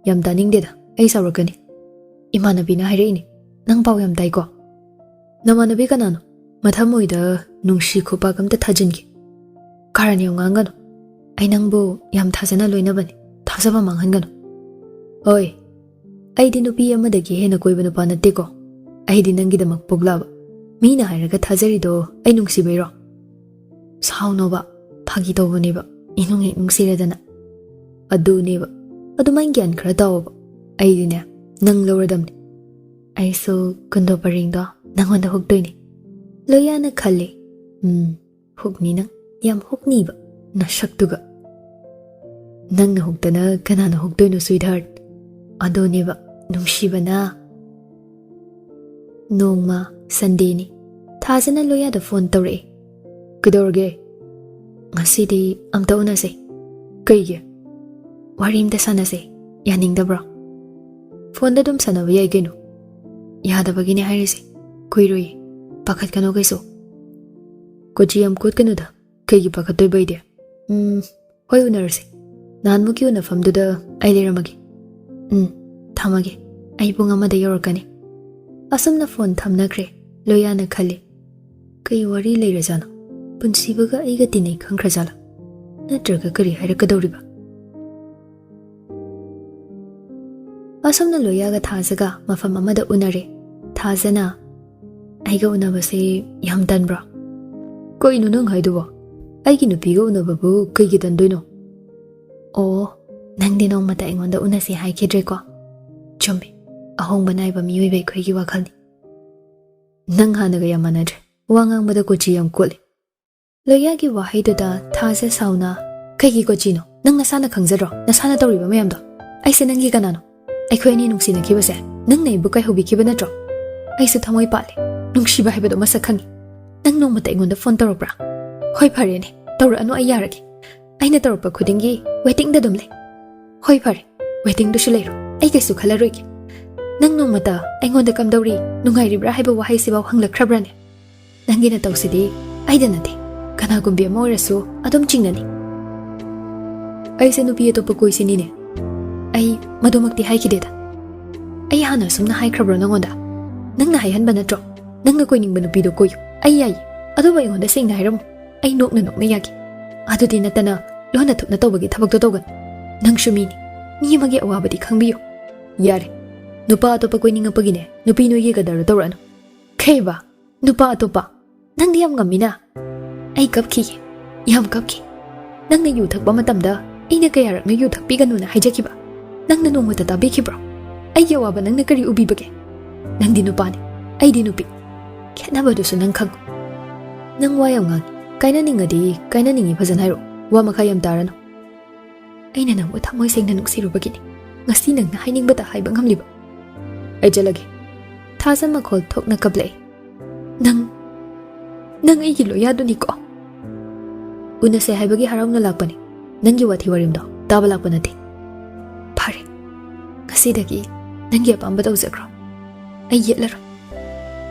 "ꯌꯥꯝ ꯇꯥꯅꯤꯡꯗꯦꯗ, ꯑꯩ ꯁꯥꯎꯔꯛꯀꯅꯤ꯫ ꯏꯃꯥꯟꯅꯕꯤꯅ ꯍꯥꯏꯔꯛꯏꯅꯦ, ꯅꯪ ꯄꯥꯎ ꯌꯥꯝ ꯇꯥꯏꯀꯣ꯫ ꯅꯃꯥꯟꯅꯕꯤ ꯀꯅꯥꯅꯣ? ꯃꯊꯃꯣꯏꯗ ꯅꯨꯡꯁꯤ ꯈꯨꯄꯥꯛ ꯑꯝꯇ ꯊꯥꯖꯤꯟꯒꯦ꯫ ꯀꯥꯔꯟ ꯌꯥꯝ ꯉꯥꯡꯒꯅꯨ꯫ ꯑꯩ ꯅꯪꯕꯨ ꯌꯥꯝ ꯊꯥꯖꯅ ꯂꯣꯏꯅꯕꯅꯤ, ꯊꯥꯖꯕ ꯃꯥꯡꯍꯟꯒꯅꯨ꯫" "ꯍꯣꯏ, ꯑꯩꯗꯤ ꯅꯨꯄꯤ ꯑꯃꯗꯒꯤ ꯍꯦꯟꯅ ꯀꯣꯏꯕ ꯅꯨꯄꯥ ꯅꯠꯇꯦꯀꯣ꯫ ꯑꯩꯗꯤ ꯅꯪꯒꯤꯗꯃꯛ ꯄꯣꯛꯂꯛꯑꯕ꯫ ꯃꯤꯅ ꯍꯥꯏꯔꯒ ꯊꯥꯖꯔꯤꯗꯣ ꯑꯩ ꯅꯨꯡꯁꯤꯕꯩꯔꯣ?" "ꯁꯥꯎꯅꯣꯕ, ꯐꯥꯒꯤ ꯇꯧꯕꯅꯦꯕ, ꯏꯅꯨꯡ ꯍꯦꯛ ꯅꯨꯡꯁꯤꯔꯗꯅ꯫" "ꯑꯗꯨꯅꯦꯕ, ꯑꯗꯨꯃꯥꯏꯅ ꯒ꯭ꯌꯥꯟ ꯈꯔ ꯇꯥꯎꯑꯣꯕ꯫ ꯑꯩꯗꯤꯅꯦ, ꯅꯪ ꯂꯧꯔꯗꯝꯅꯦ꯫ ꯑꯩꯁꯨ ꯀꯨꯟꯗꯣ ꯄꯔꯦꯡꯗꯣ ꯅꯪꯉꯣꯟꯗ ꯍꯨꯛꯇꯣꯏꯅꯦ꯫" ꯂꯣꯌꯥꯅ ꯈꯜꯂꯤ, "ꯎꯝ, ꯍꯨꯛꯅꯤ ꯅꯪ, ꯌꯥꯝ ꯍꯨꯛꯅꯤꯕ ꯅꯁꯛꯇꯨꯒ꯫" "ꯅꯪꯅ ꯍꯨꯛꯇꯅ ꯀꯅꯥꯅ ꯍꯨꯛꯇꯣꯏꯅꯣ, sweetheart? ꯑꯗꯨꯅꯦꯕ ꯅꯨꯡꯁꯤꯕꯅ꯫" ꯅꯣꯡꯃ ꯁꯟꯗꯦꯅꯤ꯫ ꯊꯥꯖꯅ ꯂꯣꯌꯥꯗ ꯐꯣꯟ ꯇꯧꯔꯛꯑꯦ꯫ "ꯀꯩꯗꯧꯔꯒꯦ? ꯉꯁꯤꯗꯤ ꯑꯝꯇ ꯎꯅꯁꯦ꯫" "ꯀꯩꯒꯤ?" "ꯋꯥꯔꯤ ꯑꯝꯇ ꯁꯥꯟꯅꯁꯦ꯫ ꯌꯥꯅꯤꯡꯗꯕ꯭ꯔꯣ?" "ꯐꯣꯟꯗ ꯑꯗꯨꯝ ꯁꯥꯟꯅꯕ ꯌꯥꯏ ꯀꯩꯅꯣ꯫ ꯌꯥꯗꯕꯒꯤꯅꯦ ꯍꯥꯏꯔꯤꯁꯦ꯫ ꯀꯨꯏꯔꯣꯏꯌꯦ꯫ ꯄꯥꯈꯠꯀꯅꯣ ꯀꯩꯁꯨ꯫" "ꯀꯣꯆꯤ ꯌꯥꯝ ꯀꯣꯠꯀꯅꯨꯗ꯫ ꯀꯩꯒꯤ ꯄꯥꯈꯠꯇꯣꯏꯕ ꯑꯩꯗꯤ?" "ꯎꯝ, ꯍꯣꯏ, ꯎꯅꯔꯁꯦ꯫ ꯅꯍꯥꯟꯃꯨꯛꯀꯤ ꯎꯅꯐꯝꯗꯨꯗ ꯑꯩ ꯂꯩꯔꯝꯃꯒꯦ꯫" "ꯎꯝ, ꯊꯝꯃꯒꯦ꯫ ꯑꯩ ꯄꯨꯡ ꯑꯃꯗ ꯌꯧꯔꯛꯀꯅꯤ꯫" ꯑꯁꯨꯝꯅ ꯐꯣꯟ ꯊꯝꯅꯈ꯭ꯔꯦ꯫ ꯂꯣꯌꯥꯅ ꯈꯜꯂꯤ, "ꯀꯩ ꯋꯥꯔꯤ ꯂꯩꯔꯖꯥꯠꯅꯣ? ꯄꯨꯟꯁꯤꯕꯒ ꯑꯩꯒ ꯇꯤꯟꯅꯩ ꯈꯪꯈ꯭ꯔꯖꯥꯠꯂꯥ? ꯅꯠꯇ꯭ꯔꯒ ꯀꯔꯤ ꯍꯥꯏꯔꯛꯀꯗꯧꯔꯤꯕ?" ꯑꯁꯨꯝꯅ ꯂꯣꯌꯥꯒ ꯊꯥꯖꯒ ꯃꯐꯝ ꯑꯃꯗ ꯎꯅꯔꯦ꯫ ꯊꯥꯖꯅ, "ꯑꯩꯒ ꯎꯅꯕꯁꯦ ꯌꯥꯝ ꯇꯟꯕ꯭ꯔꯣ?" "ꯀꯩꯅꯣ ꯅꯪ ꯍꯥꯏꯗꯨꯕꯣ? ꯑꯩꯒꯤ ꯅꯨꯄꯤꯒ ꯎꯅꯕꯕꯨ ꯀꯩꯒꯤ ꯇꯟꯗꯣꯏꯅꯣ?" "ꯑꯣ, ꯅꯪꯗꯤ ꯅꯣꯡꯃꯇ ꯑꯩꯉꯣꯟꯗ ꯎꯅꯁꯦ ꯍꯥꯏꯈꯤꯗ꯭ꯔꯦꯀꯣ?" "ꯆꯨꯝꯃꯤ, ꯑꯍꯣꯡꯕ ꯅꯥꯏꯕ ꯃꯤꯑꯣꯏꯕ ꯑꯩꯈꯣꯏꯒꯤ ꯋꯥꯈꯜꯅꯤ꯫ ꯅꯪ ꯍꯥꯟꯅꯒ ꯌꯥꯝ ꯃꯥꯟꯅꯗ꯭ꯔꯦ꯫ ꯋꯥ ꯉꯥꯡꯕꯗ ꯀꯣꯆꯤ ꯌꯥꯝ ꯀꯣꯠꯂꯤ꯫" ꯂꯣꯌꯥꯒꯤ ꯋꯥꯍꯩꯗꯨꯗ ꯊꯥꯖ ꯁꯥꯎꯅ, "ꯀꯩꯒꯤ ꯀꯣꯆꯤꯅꯣ? ꯅꯪ ꯅꯁꯥꯅ ꯈꯪꯖꯗ꯭ꯔꯣ, ꯅꯁꯥꯅ ꯇꯧꯔꯤꯕ ꯃꯌꯥꯝꯗꯣ? ꯑꯩꯁꯦ ꯅꯪꯒꯤ ꯀꯅꯥꯅꯣ? ꯑꯩꯈꯣꯏ ꯑꯅꯤ ꯅꯨꯡꯁꯤꯅꯈꯤꯕꯁꯦ ꯅꯪꯅ ꯑꯩꯕꯨ ꯀꯥꯏꯍꯧꯕꯤꯈꯤꯕ ꯅꯠꯇ꯭ꯔꯣ? ꯑꯩꯁꯨ ꯊꯃꯣꯏ ꯄꯥꯜꯂꯦ, ꯅꯨꯡꯁꯤꯕ ꯍꯥꯏꯕꯗꯣ ꯃꯁꯛ ꯈꯪꯉꯤ꯫ ꯅꯪ ꯅꯣꯡꯃꯇ ꯑꯩꯉꯣꯟꯗ ꯐꯣꯟ ꯇꯧꯔꯛꯄ꯭ꯔꯥ? ꯍꯣꯏ, ꯐꯔꯦꯅꯦ, ꯇꯧꯔꯛꯑꯅꯨ, ꯑꯩ ꯌꯥꯔꯒꯦ꯫ ꯑꯩꯅ ꯇꯧꯔꯛꯄ ꯈꯨꯗꯤꯡꯒꯤ ꯋꯦꯇꯤꯡꯗ ꯑꯗꯨꯝ ꯂꯩ꯫ ꯍꯣꯏ, ꯐꯔꯦ, ꯋꯦꯇꯤꯡꯗꯨꯁꯨ ꯂꯩꯔꯣ, ꯑꯩ ꯀꯩꯁꯨ ꯈꯜꯂꯔꯣꯏꯒꯦ꯫ ꯅꯪ ꯅꯣꯡꯃꯇ ꯑꯩꯉꯣꯟꯗ ꯀꯝꯗꯧꯔꯤ, ꯅꯨꯡꯉꯥꯏꯔꯤꯕ꯭ꯔꯥ ꯍꯥꯏꯕ ꯋꯥꯍꯩꯁꯤꯐꯥꯎ ꯍꯪꯂꯛꯈ꯭ꯔꯕ꯭ꯔꯥꯅꯦ? ꯅꯪꯒꯤ ꯅꯇꯧꯁꯤꯗꯤ ꯑꯩꯗ ꯅꯠꯇꯦ, ꯀꯅꯥꯒꯨꯝꯕꯤ ꯑꯃ ꯑꯣꯏꯔꯁꯨ ꯑꯗꯨꯝ ꯆꯤꯡꯅꯅꯤ꯫" "ꯑꯩꯁꯦ ꯅꯨꯄꯤ ꯑꯇꯣꯞꯄ ꯀꯣꯏꯁꯤꯅꯤꯅꯦ꯫" "ꯑꯩ ꯃꯗꯨꯃꯛꯇꯤ ꯍꯥꯏꯈꯤꯗꯦꯗ꯫" "ꯑꯩ ꯍꯥꯟꯅ ꯑꯁꯨꯝꯅ ꯍꯥꯏꯈ꯭ꯔꯕ꯭ꯔꯣ ꯅꯪꯉꯣꯟꯗ? ꯅꯪꯅ ꯍꯥꯏꯍꯟꯕ ꯅꯠꯇ꯭ꯔꯣ? ꯅꯪꯅ ꯀꯣꯏꯅꯤꯡꯕ ꯅꯨꯄꯤꯗꯣ ꯀꯣꯏꯌꯨ, ꯑꯩ ꯌꯥꯏꯌꯦ꯫ ꯑꯗꯨꯕꯨ ꯑꯩꯉꯣꯟꯗ ꯁꯦꯡꯅ ꯍꯥꯏꯔꯝꯃꯨ, ꯑꯩ ꯅꯣꯛꯅ ꯅꯣꯛꯅ ꯌꯥꯒꯦ꯫ ꯑꯗꯨꯗꯤ ꯅꯠꯇꯅ ꯂꯣꯟꯅ ꯊꯨꯞꯅ ꯇꯧꯕꯒꯤ ꯊꯕꯛꯇꯣ ꯇꯧꯒꯅꯨ꯫ ꯅꯪꯁꯨ ꯃꯤꯅꯤ, ꯃꯤ ꯑꯃꯒꯤ ꯑꯋꯥꯕꯗꯤ ꯈꯪꯕꯤꯌꯨ꯫" "ꯌꯥꯔꯦ, ꯅꯨꯄꯥ ꯑꯇꯣꯞꯄ ꯀꯣꯏꯅꯤꯡꯉꯛꯄꯒꯤꯅꯦ ꯅꯨꯄꯤ ꯅꯣꯏꯒꯤ ꯀꯗꯔꯗꯣ ꯇꯧꯔꯛꯑꯅꯨ꯫" "ꯈꯩꯕ, ꯅꯨꯄꯥ ꯑꯇꯣꯞꯄ? ꯅꯪꯗꯤ ꯌꯥꯝ ꯉꯝꯃꯤꯅ꯫" ꯑꯩ ꯀꯞꯈꯤꯌꯦ, ꯌꯥꯝ ꯀꯞꯈꯤ꯫ "ꯅꯪꯅ ꯌꯨ ꯊꯛꯄ ꯃꯇꯝꯗ ꯑꯩꯅ ꯀꯌꯥꯔꯛꯅ ꯌꯨ ꯊꯛꯄꯤꯒꯅꯨꯅ ꯍꯥꯏꯖꯈꯤꯕ? ꯅꯪꯅ ꯅꯣꯡꯃꯇ ꯇꯥꯕꯤꯈꯤꯕ꯭ꯔꯣ? ꯑꯩꯒꯤ ꯑꯋꯥꯕ ꯅꯪꯅ ꯀꯔꯤ ꯎꯕꯤꯕꯒꯦ? ꯅꯪꯗꯤ ꯅꯨꯄꯥꯅꯤ, ꯑꯩꯗꯤ ꯅꯨꯄꯤ꯫ ꯈꯦꯠꯅꯕꯗꯨꯁꯨ ꯅꯪ ꯈꯪꯉꯨ꯫" "ꯅꯪ ꯋꯥ ꯌꯥꯝ ꯉꯥꯡꯉꯤ꯫ ꯀꯥꯏꯅꯅꯤꯡꯉꯗꯤ ꯀꯥꯏꯅꯅꯤꯡꯉꯤ ꯐꯖꯅ ꯍꯥꯏꯔꯛꯑꯣ꯫ ꯋꯥ ꯃꯈꯥ ꯌꯥꯝ ꯇꯥꯔꯅꯨ꯫ ꯑꯩꯅ ꯅꯪꯕꯨ ꯊꯃꯣꯏ ꯁꯦꯡꯅ ꯅꯨꯡꯁꯤꯔꯨꯕꯒꯤꯅꯤ ꯉꯁꯤ ꯅꯪꯅ ꯍꯥꯏꯅꯤꯡꯕꯇ ꯍꯥꯏꯕ ꯉꯝꯂꯤꯕ꯫" "ꯑꯩ ꯆꯠꯂꯒꯦ꯫" ꯊꯥꯖ ꯃꯈꯣꯜ ꯊꯣꯛꯅ ꯀꯞꯂꯛꯏ꯫ "ꯅꯪ, ꯅꯪ ꯑꯩꯒꯤ ꯂꯣꯌꯥꯗꯨꯅꯤꯀꯣ?" "ꯎꯅꯁꯦ ꯍꯥꯏꯕꯒꯤ ꯍꯔꯥꯎꯅ ꯂꯥꯛꯄꯅꯤ꯫ ꯅꯪꯒꯤ ꯋꯥꯊꯤ ꯋꯥꯔꯦꯝꯗꯣ ꯇꯥꯕ ꯂꯥꯛꯄ ꯅꯠꯇꯦ꯫" "ꯐꯔꯦ, ꯉꯁꯤꯗꯒꯤ ꯅꯪꯒꯤ ꯑꯄꯥꯝꯕ ꯇꯧꯖꯈ꯭ꯔꯣ꯫ ꯑꯩ ꯌꯦꯠꯂꯔꯣꯏ꯫"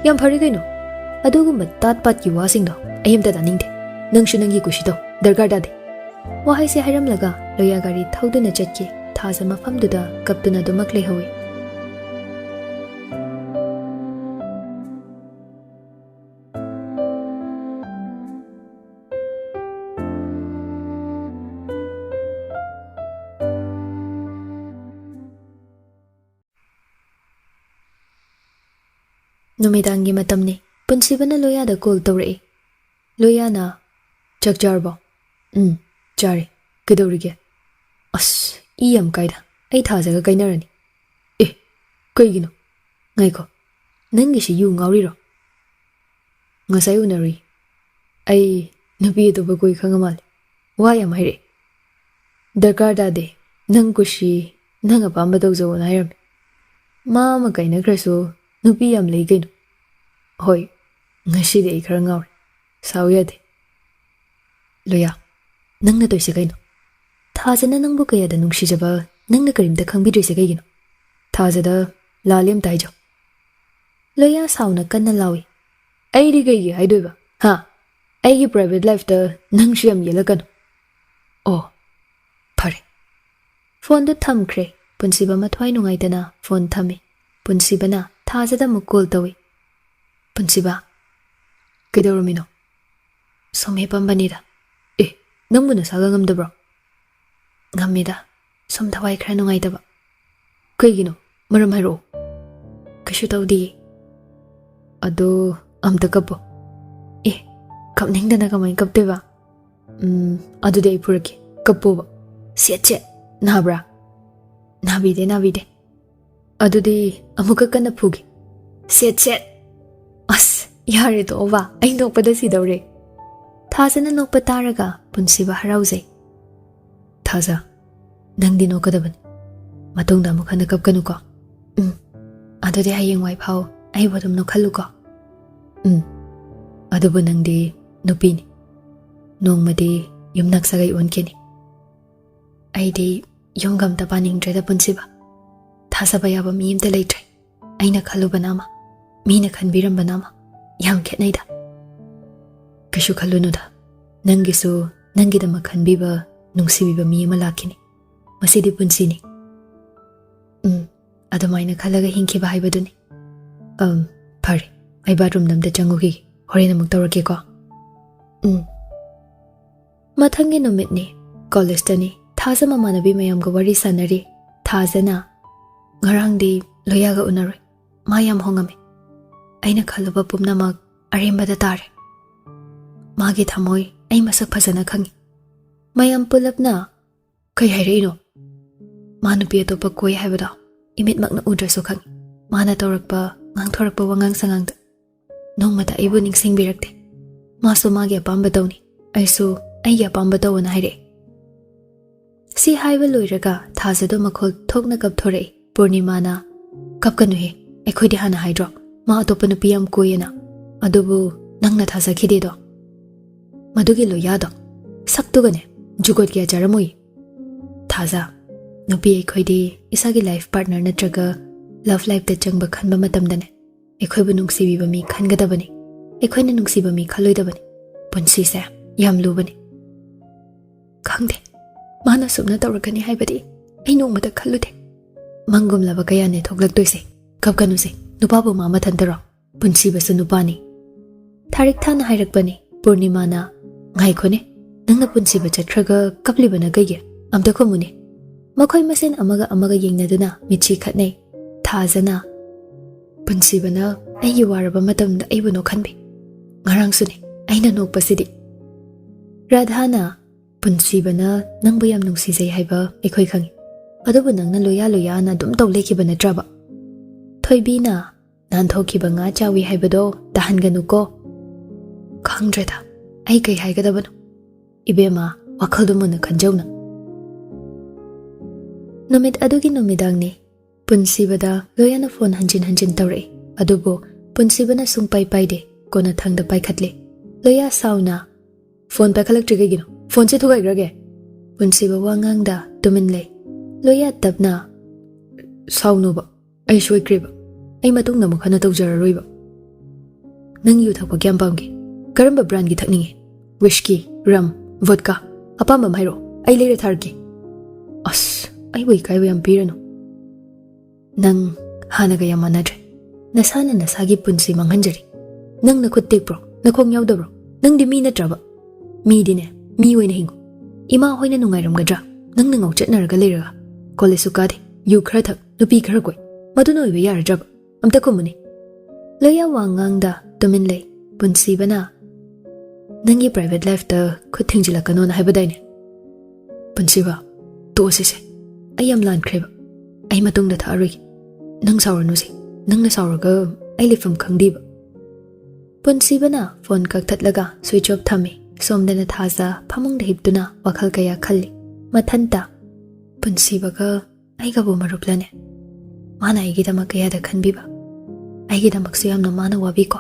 "ꯌꯥꯝ ꯐꯔꯦ ꯀꯩꯅꯣ꯫ ꯑꯗꯨꯒꯨꯝꯕ ꯇꯥꯠ ꯄꯥꯠꯀꯤ ꯋꯥꯁꯤꯡꯗꯣ ꯑꯩ ꯑꯝꯇ ꯇꯥꯅꯤꯡꯗꯦ꯫ ꯅꯪꯁꯨ ꯅꯪꯒꯤ ꯀꯨꯁꯤ ꯇꯧ, ꯗꯔꯀꯥꯔ ꯇꯥꯗꯦ꯫" ꯋꯥꯍꯩꯁꯦ ꯍꯥꯏꯔꯝꯂꯒ ꯂꯣꯌꯥ ꯒꯥꯔꯤ ꯊꯧꯗꯨꯅ ꯆꯠꯈꯤ꯫ ꯊꯥꯖ ꯃꯐꯝꯗꯨꯗ ꯀꯞꯇꯨꯅ ꯑꯗꯨꯃꯛ ꯂꯩꯍꯧꯏ꯫ ꯅꯨꯃꯤꯗꯥꯡꯒꯤ ꯃꯇꯝꯅꯤ꯫ ꯄꯨꯟꯁꯤꯕꯅ ꯂꯣꯌꯥꯗ ꯀꯣꯜ ꯇꯧꯔꯛꯏ꯫ ꯂꯣꯌꯥꯅ, "ꯆꯥꯛ ꯆꯥꯔꯕꯣ?" "ꯎꯝ, ꯆꯥꯔꯦ꯫ ꯀꯩꯗꯧꯔꯤꯒꯦ?" "ꯑꯁ, ꯏ ꯌꯥꯝ ꯀꯥꯏꯗ꯫ ꯑꯩ ꯊꯥꯖꯒ ꯀꯥꯏꯅꯔꯅꯤ꯫" "ꯑꯦ, ꯀꯩꯒꯤꯅꯣ? ꯉꯥꯏꯈꯣ, ꯅꯪꯒꯤꯁꯤ ꯌꯨ ꯉꯥꯎꯔꯤꯔꯣ?" "ꯉꯁꯥꯏ ꯎꯅꯔꯨꯏ꯫ ꯑꯩ ꯅꯨꯄꯤ ꯑꯇꯣꯞꯄ ꯀꯣꯏ ꯈꯪꯉ ꯃꯥꯜꯂꯦ꯫ ꯋꯥ ꯌꯥꯝ ꯍꯥꯏꯔꯛꯑꯦ꯫" "ꯗꯔꯀꯥꯔ ꯇꯥꯗꯦ꯫ ꯅꯪ ꯀꯨꯁꯤ, ꯅꯪ ꯑꯄꯥꯝꯕ ꯇꯧꯖꯧꯑꯣꯅ ꯍꯥꯏꯔꯝꯃꯤ꯫ ꯃꯥ ꯑꯃ ꯀꯥꯏꯅꯈ꯭ꯔꯁꯨ ꯅꯨꯄꯤ ꯌꯥꯝ ꯂꯩ ꯀꯩꯅꯣ꯫" "ꯍꯣꯏ, ꯉꯁꯤꯗꯤ ꯑꯩ ꯈꯔ ꯉꯥꯎꯔꯦ꯫ ꯁꯥꯎ ꯌꯥꯗꯦ꯫" "ꯂꯣꯌꯥ, ꯅꯪꯅ ꯇꯧꯏꯁꯦ ꯀꯩꯅꯣ? ꯊꯥꯖꯅ ꯅꯪꯕꯨ ꯀꯌꯥꯗ ꯅꯨꯡꯁꯤꯖꯕ ꯅꯪꯅ ꯀꯔꯤꯝꯇ ꯈꯪꯕꯤꯗ꯭ꯔꯤꯁꯦ ꯀꯩꯒꯤꯅꯣ? ꯊꯥꯖꯗ ꯂꯥꯜꯂꯦ ꯑꯝꯇ ꯍꯥꯏꯖꯧ꯫" ꯂꯣꯌꯥ ꯁꯥꯎꯅ ꯀꯟꯅ ꯂꯥꯎꯏ꯫ "ꯑꯩꯗꯤ ꯀꯩꯒꯤ ꯍꯥꯏꯗꯣꯏꯕ? ꯍꯥ? ꯑꯩꯒꯤ ꯄ꯭ꯔꯥꯏꯚꯦꯠ ꯂꯥꯏꯐꯇ ꯅꯪꯁꯨ ꯌꯥꯝ ꯌꯦꯠꯂꯛꯀꯅꯨ꯫" "ꯑꯣ, ꯐꯔꯦ꯫" ꯐꯣꯟꯗꯨ ꯊꯝꯈ꯭ꯔꯦ꯫ ꯄꯨꯟꯁꯤꯕ ꯃꯊ꯭ꯋꯥꯏ ꯅꯨꯡꯉꯥꯏꯇꯅ ꯐꯣꯟ ꯊꯝꯃꯤ꯫ ꯄꯨꯟꯁꯤꯕꯅ ꯊꯥꯖꯗ ꯑꯃꯨꯛ ꯀꯣꯜ ꯇꯧꯏ꯫ "ꯄꯨꯟꯁꯤꯕ, ꯀꯩꯗꯧꯔꯝꯃꯤꯅꯣ?" "ꯁꯨꯝ ꯍꯤꯞꯄꯝꯕꯅꯤꯗ꯫" "ꯑꯦ, ꯅꯪꯕꯨ ꯅꯁꯥꯒ ꯉꯝꯗꯕ꯭ꯔꯣ?" "ꯉꯝꯃꯤꯗ, ꯁꯨꯝ ꯊꯋꯥꯏ ꯈꯔ ꯅꯨꯡꯉꯥꯏꯇꯕ꯫" "ꯀꯩꯒꯤꯅꯣ? ꯃꯔꯝ ꯍꯥꯏꯔꯛꯑꯣ꯫" "ꯀꯩꯁꯨ ꯇꯧꯗꯤꯌꯦ꯫" "ꯑꯗꯣ, ꯑꯝꯇ ꯀꯞꯄꯣ꯫" "ꯑꯦ, ꯀꯞꯅꯤꯡꯗꯅ ꯀꯃꯥꯏꯅ ꯀꯞꯇꯣꯏꯕ?" "ꯎꯝ, ꯑꯗꯨꯗꯤ ꯑꯩ ꯐꯨꯔꯛꯀꯦ꯫ ꯀꯞꯄꯣꯕ꯫ Set, set. ꯅꯥꯕ꯭ꯔꯥ?" "ꯅꯥꯕꯤꯗꯦ, ꯅꯥꯕꯤꯗꯦ꯫" "ꯑꯗꯨꯗꯤ ꯑꯃꯨꯛꯀ ꯀꯟꯅ ꯐꯨꯒꯦ꯫ Set, set." "ꯑꯁ, ꯌꯥꯔꯦ, ꯇꯣꯛꯑꯣꯕ꯫ ꯑꯩ ꯅꯣꯛꯄꯗ ꯁꯤꯗꯧꯔꯦ꯫" ꯊꯥꯖꯅ ꯅꯣꯛꯄ ꯇꯥꯔꯒ ꯄꯨꯟꯁꯤꯕ ꯍꯔꯥꯎꯖꯩ꯫ "ꯊꯥꯖ, ꯅꯪꯗꯤ ꯅꯣꯛꯀꯗꯕꯅꯤ꯫ ꯃꯇꯨꯡꯗ ꯑꯃꯨꯛ ꯍꯟꯅ ꯀꯞꯀꯅꯨꯀꯣ꯫" "ꯎꯝ, ꯑꯗꯨꯗꯤ ꯍꯌꯦꯡꯋꯥꯏ ꯐꯥꯎ ꯑꯩꯕꯨ ꯑꯗꯨꯝ ꯅꯣꯛꯍꯜꯂꯨꯀꯣ꯫" "ꯎꯝ, ꯑꯗꯨꯕꯨ ꯅꯪꯗꯤ ꯅꯨꯄꯤꯅꯤ꯫ ꯅꯣꯡꯃꯗꯤ ꯌꯨꯝꯅꯥꯛ ꯁꯥꯒꯩ ꯑꯣꯟꯈꯤꯅꯤ꯫" "ꯑꯩꯗꯤ ꯌꯨꯝꯒ ꯑꯝꯇ ꯄꯥꯅꯤꯡꯗ꯭ꯔꯦꯗ ꯄꯨꯟꯁꯤꯕ꯫ ꯊꯥꯖꯕ ꯌꯥꯕ ꯃꯤ ꯑꯝꯇ ꯂꯩꯇ꯭ꯔꯦ꯫ ꯑꯩꯅ ꯈꯜꯂꯨꯕꯅ ꯑꯃ, ꯃꯤꯅ ꯈꯟꯕꯤꯔꯝꯕꯅ ꯑꯃ꯫ ꯌꯥꯝ ꯈꯦꯠꯅꯩꯗ꯫" "ꯀꯩꯁꯨ ꯈꯜꯂꯨꯅꯨꯗ꯫ ꯅꯪꯒꯤꯁꯨ ꯅꯪꯒꯤꯗꯃꯛ ꯈꯟꯕꯤꯕ, ꯅꯨꯡꯁꯤꯕꯤꯕ ꯃꯤ ꯑꯃ ꯂꯥꯛꯈꯤꯅꯤ꯫ ꯃꯁꯤꯗꯤ ꯄꯨꯟꯁꯤꯅꯤ꯫" "ꯎꯝ, ꯑꯗꯨꯃꯥꯏꯅ ꯈꯜꯂꯒ ꯍꯤꯡꯈꯤꯕ ꯍꯥꯏꯕꯗꯨꯅꯤ꯫" "ꯑꯝ, ꯐꯔꯦ꯫ ꯑꯩ ꯕꯥꯠꯔꯨꯝꯗ ꯑꯝꯇ ꯆꯪꯉꯨꯈꯤꯒꯦ꯫ ꯍꯣꯔꯦꯟ ꯑꯃꯨꯛ ꯇꯧꯔꯛꯀꯦꯀꯣ꯫" "ꯎꯝ꯫" ꯃꯊꯪꯒꯤ ꯅꯨꯃꯤꯠꯅꯤ꯫ ꯀꯣꯂꯦꯖꯇꯅꯤ꯫ ꯊꯥꯖ ꯃꯃꯥꯟꯅꯕꯤ ꯃꯌꯥꯝꯒ ꯋꯥꯔꯤ ꯁꯥꯟꯅꯔꯤ꯫ ꯊꯥꯖꯅ, "ꯉꯔꯥꯡꯗꯤ ꯂꯣꯌꯥꯒ ꯎꯅꯔꯨꯏ꯫ ꯃꯥ ꯌꯥꯝ ꯍꯣꯡꯉꯝꯃꯤ꯫" ꯑꯩꯅ ꯈꯜꯂꯨꯕ ꯄꯨꯝꯅꯃꯛ ꯑꯔꯦꯝꯕꯗ ꯇꯥꯔꯦ꯫ ꯃꯥꯒꯤ ꯊꯃꯣꯏ ꯑꯩ ꯃꯁꯛ ꯐꯖꯅ ꯈꯪꯏ꯫ ꯃꯌꯥꯝ ꯄꯨꯂꯞꯅ "ꯀꯩ ꯍꯥꯏꯔꯛꯏꯅꯣ? ꯃꯥ ꯅꯨꯄꯤ ꯑꯇꯣꯞꯄ ꯀꯣꯏ ꯍꯥꯏꯕꯗꯣ ꯏꯃꯤꯠꯃꯛꯅ ꯎꯗ꯭ꯔꯁꯨ ꯈꯪꯏ꯫ ꯃꯥꯅ ꯇꯧꯔꯛꯄ, ꯉꯥꯡꯊꯣꯔꯛꯄ ꯋꯥꯉꯥꯡ ꯁꯉꯥꯡꯗ ꯅꯣꯡꯃꯇ ꯑꯩꯕꯨ ꯅꯤꯡꯁꯤꯡꯕꯤꯔꯛꯇꯦ꯫ ꯃꯥꯁꯨ ꯃꯥꯒꯤ ꯑꯄꯥꯝꯕ ꯇꯧꯅꯤ, ꯑꯩꯁꯨ ꯑꯩꯒꯤ ꯑꯄꯥꯝꯕ ꯇꯧꯑꯣꯅ ꯍꯥꯏꯔꯛꯑꯦ"꯫ ꯁꯤ ꯍꯥꯏꯕ ꯂꯣꯏꯔꯒ ꯊꯥꯖꯗꯣ ꯃꯈꯣꯜ ꯊꯣꯛꯅ ꯀꯞꯊꯣꯔꯛꯏ꯫ ꯄꯨꯔꯅꯤꯃꯥꯅ, "ꯀꯞꯀꯅꯨꯍꯦ, ꯑꯩꯈꯣꯏꯗꯤ ꯍꯥꯟꯅ ꯍꯥꯏꯗ꯭ꯔꯣ ꯃꯥ ꯑꯇꯣꯞꯄ ꯅꯨꯄꯤ ꯌꯥꯝ ꯀꯣꯏꯌꯦꯅ? ꯑꯗꯨꯕꯨ ꯅꯪꯅ ꯊꯥꯖꯈꯤꯗꯦꯗꯣ꯫ ꯃꯗꯨꯒꯤ ꯂꯣꯌꯥꯗꯣ, ꯁꯛꯇꯨꯒꯅꯦ, ꯖꯨꯒꯣꯠ ꯀꯌꯥ ꯆꯥꯔꯝꯃꯣꯏ꯫ ꯊꯥꯖ, ꯅꯨꯄꯤ ꯑꯩꯈꯣꯏꯗꯤ ꯏꯁꯥꯒꯤ life partner ꯅꯠꯇ꯭ꯔꯒ love lifeꯇ ꯆꯪꯕ ꯈꯟꯕ ꯃꯇꯝꯗꯅꯦ, ꯑꯩꯈꯣꯏꯕꯨ ꯅꯨꯡꯁꯤꯕꯤꯕ ꯃꯤ ꯈꯟꯒꯗꯕꯅꯤ꯫ ꯑꯩꯈꯣꯏꯅ ꯅꯨꯡꯁꯤꯕ ꯃꯤ ꯈꯜꯂꯣꯏꯗꯕꯅꯤ꯫ ꯄꯨꯟꯁꯤꯁꯦ ꯌꯥꯝ ꯂꯨꯕꯅꯤ"꯫ "ꯈꯪꯗꯦ, ꯃꯥꯅ ꯁꯨꯝꯅ ꯇꯧꯔꯛꯀꯅꯤ ꯍꯥꯏꯕꯗꯤ ꯑꯩ ꯅꯣꯡꯃꯇ ꯈꯜꯂꯨꯗꯦ"꯫ "ꯃꯪꯒꯨꯝꯂꯕ ꯀꯌꯥꯅꯦ ꯊꯣꯛꯂꯛꯇꯣꯏꯁꯦ꯫ ꯀꯞꯀꯅꯨꯁꯦ, ꯅꯨꯄꯥꯕꯨ ꯃꯥ ꯃꯊꯟꯇꯔꯣ? ꯄꯨꯟꯁꯤꯕꯁꯨ ꯅꯨꯄꯥꯅꯤ"꯫ ꯊꯥꯔꯤꯛ ꯊꯥꯅ ꯍꯥꯏꯔꯛꯄꯅꯤ꯫ ꯄꯨꯔꯅꯤꯃꯥꯅ, "ꯉꯥꯏꯈꯣꯅꯦ, ꯅꯪꯅ ꯄꯨꯟꯁꯤꯕ ꯆꯠꯈ꯭ꯔꯒ ꯀꯞꯂꯤꯕꯅ ꯀꯩꯒꯤ? ꯑꯝꯇ ꯈꯨꯝꯃꯨꯅꯦ"꯫ ꯃꯈꯣꯏ ꯃꯁꯦꯟ ꯑꯃꯒ ꯑꯃꯒ ꯌꯦꯡꯅꯗꯨꯅ ꯃꯤꯠꯁꯤ ꯈꯠꯅꯩ꯫ ꯊꯥꯖꯅ, "ꯄꯨꯟꯁꯤꯕꯅ ꯑꯩꯒꯤ ꯋꯥꯔꯕ ꯃꯇꯝꯗ ꯑꯩꯕꯨ ꯅꯣꯛꯍꯟꯕꯤ꯫ ꯉꯔꯥꯡꯁꯨꯅꯦ, ꯑꯩꯅ ꯅꯣꯛꯄꯁꯤꯗꯤ"꯫ ꯔꯥꯙꯥꯅ, "ꯄꯨꯟꯁꯤꯕꯅ ꯅꯪꯕꯨ ꯌꯥꯝ ꯅꯨꯡꯁꯤꯖꯩ ꯍꯥꯏꯕ ꯑꯩꯈꯣꯏ ꯈꯪꯏ꯫ ꯑꯗꯨꯕꯨ ꯅꯪꯅ ꯂꯣꯌꯥ ꯂꯣꯌꯥꯅ ꯑꯗꯨꯝ ꯇꯧ ꯂꯩꯈꯤꯕ ꯅꯠꯇ꯭ꯔꯕ?" ꯊꯣꯏꯕꯤꯅ, "ꯅꯥꯟꯊꯣꯛꯈꯤꯕ ꯉꯥ ꯆꯥꯎꯏ ꯍꯥꯏꯕꯗꯣ ꯇꯥꯍꯟꯒꯅꯨꯀꯣ"꯫ "ꯈꯪꯗ꯭ꯔꯦꯗ, ꯑꯩ ꯀꯩ ꯍꯥꯏꯒꯗꯕꯅꯣ꯫ ꯏꯕꯦꯝꯃ, ꯋꯥꯈꯜꯗꯨ ꯃꯨꯟꯅ ꯈꯟꯖꯧꯅ"꯫ ꯅꯨꯃꯤꯠ ꯑꯗꯨꯒꯤ ꯅꯨꯃꯤꯗꯥꯡꯅꯤ꯫ ꯄꯨꯟꯁꯤꯕꯗ ꯂꯣꯌꯥꯅ ꯐꯣꯟ ꯍꯟꯖꯤꯟ ꯍꯟꯖꯤꯟ ꯇꯧꯔꯛꯏ, ꯑꯗꯨꯕꯨ ꯄꯨꯟꯁꯤꯕꯅ ꯁꯨꯡꯄꯥꯏ ꯄꯥꯏꯗꯦ꯫ ꯀꯣꯟꯅꯊꯪꯗ ꯄꯥꯏꯈꯠꯂꯦ꯫ ꯂꯣꯌꯥ ꯁꯥꯎꯅ, "ꯐꯣꯟ ꯄꯥꯏꯈꯠꯂꯛꯇ꯭ꯔꯤ ꯀꯩꯒꯤꯅꯣ? ꯐꯣꯟꯁꯦ ꯊꯨꯒꯥꯏꯈ꯭ꯔꯒꯦ"꯫ ꯄꯨꯟꯁꯤꯕ ꯋꯥ ꯉꯥꯡꯗ ꯇꯨꯃꯤꯟ ꯂꯩ꯫ ꯂꯣꯌꯥ ꯇꯞꯅ, "ꯁꯥꯎꯅꯣꯕ, ꯑꯩ ꯁꯣꯏꯈ꯭ꯔꯦꯕ꯫ ꯑꯩ ꯃꯇꯨꯡꯗ ꯑꯃꯨꯛ ꯍꯟꯅ ꯇꯧꯖꯔꯔꯣꯏꯕ"꯫ "ꯅꯪ ꯌꯨ ꯊꯛꯄ ꯀꯌꯥꯝ ꯄꯥꯝꯒꯦ? ꯀꯔꯝꯕ brandꯀꯤ ꯊꯛꯅꯤꯡꯉꯤ? Whisky, rum, vodka? ꯑꯄꯥꯝꯕ ꯑꯃ ꯍꯥꯏꯔꯛꯑꯣ, ꯑꯩ ꯂꯩꯔ ꯊꯥꯔꯛꯀꯦ"꯫ ꯑꯁ, ꯑꯩꯕꯨ ꯏꯀꯥꯏꯕ ꯌꯥꯝ ꯄꯤꯔꯅꯨ꯫ "ꯅꯪ ꯍꯥꯟꯅꯒ ꯌꯥꯝ ꯃꯥꯟꯅꯗ꯭ꯔꯦ꯫ ꯅꯁꯥꯅ ꯅꯁꯥꯒꯤ ꯄꯨꯟꯁꯤ ꯃꯥꯡꯍꯟꯖꯔꯤ꯫ ꯅꯪ ꯅꯈꯨꯠ ꯇꯦꯛꯄ꯭ꯔꯣ? ꯅꯈꯣꯡ ꯌꯥꯎꯗꯕ꯭ꯔꯣ? ꯅꯪꯗꯤ ꯃꯤ ꯅꯠꯇ꯭ꯔꯕ? ꯃꯤꯗꯤꯅꯦ, ꯃꯤ ꯑꯣꯏꯅ ꯍꯤꯡꯉꯨ꯫ ꯏꯃꯥ ꯍꯣꯏꯅ ꯅꯨꯡꯉꯥꯏꯔꯝꯒꯗ꯭ꯔꯥ? ꯅꯪꯅ ꯉꯥꯎꯆꯠꯅꯔꯒ ꯂꯩꯔꯒ꯫ ꯀꯣꯂꯦꯖꯁꯨ ꯀꯥꯗꯦ, ꯌꯨ ꯈꯔ ꯊꯛ, ꯅꯨꯄꯤ ꯈꯔ ꯀꯣꯏ꯫ ꯃꯗꯨꯅ ꯑꯣꯏꯕ ꯌꯥꯔꯗ꯭ꯔꯕ? ꯑꯝꯇ ꯈꯨꯝꯃꯨꯅꯦ"꯫ ꯂꯣꯏꯌꯥ ꯋꯥ ꯉꯥꯡꯗ ꯇꯨꯃꯤꯟ ꯂꯩ꯫ ꯄꯨꯟꯁꯤꯕꯅ, "ꯅꯪꯒꯤ private lifeꯇ ꯈꯨꯠ ꯊꯤꯡꯖꯤꯜꯂꯛꯀꯅꯣꯅ ꯍꯥꯏꯕꯗꯥꯏꯅꯦ?" "ꯄꯨꯟꯁꯤꯕ, ꯇꯣꯛꯑꯁꯤꯁꯦ꯫ ꯑꯩ ꯌꯥꯝ ꯂꯥꯟꯈ꯭ꯔꯦꯕ꯫ ꯑꯩ ꯃꯇꯨꯡꯗ ꯊꯛꯑꯔꯣꯏꯒꯦ꯫ ꯅꯪ ꯁꯥꯎꯔꯅꯨꯁꯦ꯫ ꯅꯪꯅ ꯁꯥꯎꯔꯒ ꯑꯩ ꯂꯩꯐꯝ ꯈꯪꯗꯦꯕ꯫" ꯄꯨꯟꯁꯤꯕꯅ phone ꯀꯛꯊꯠꯂꯒ switch off ꯊꯝꯃꯤ꯫ ꯁꯣꯝꯗꯅ ꯊꯥꯖ ꯐꯃꯨꯡꯗ ꯍꯤꯞꯇꯨꯅ ꯋꯥꯈꯜ ꯀꯌꯥ ꯈꯜꯂꯤ꯫ ꯃꯊꯟꯇ, "ꯄꯨꯟꯁꯤꯕꯒ ꯑꯩꯒꯕꯨ ꯃꯔꯨꯞꯂꯅꯦ? ꯃꯥꯅ ꯑꯩꯒꯤꯗꯃꯛ ꯀꯌꯥꯗ ꯈꯟꯕꯤꯕ? ꯑꯩꯒꯤꯗꯃꯛꯁꯨ ꯌꯥꯝꯅ ꯃꯥꯅ ꯋꯥꯕꯤꯀꯣ꯫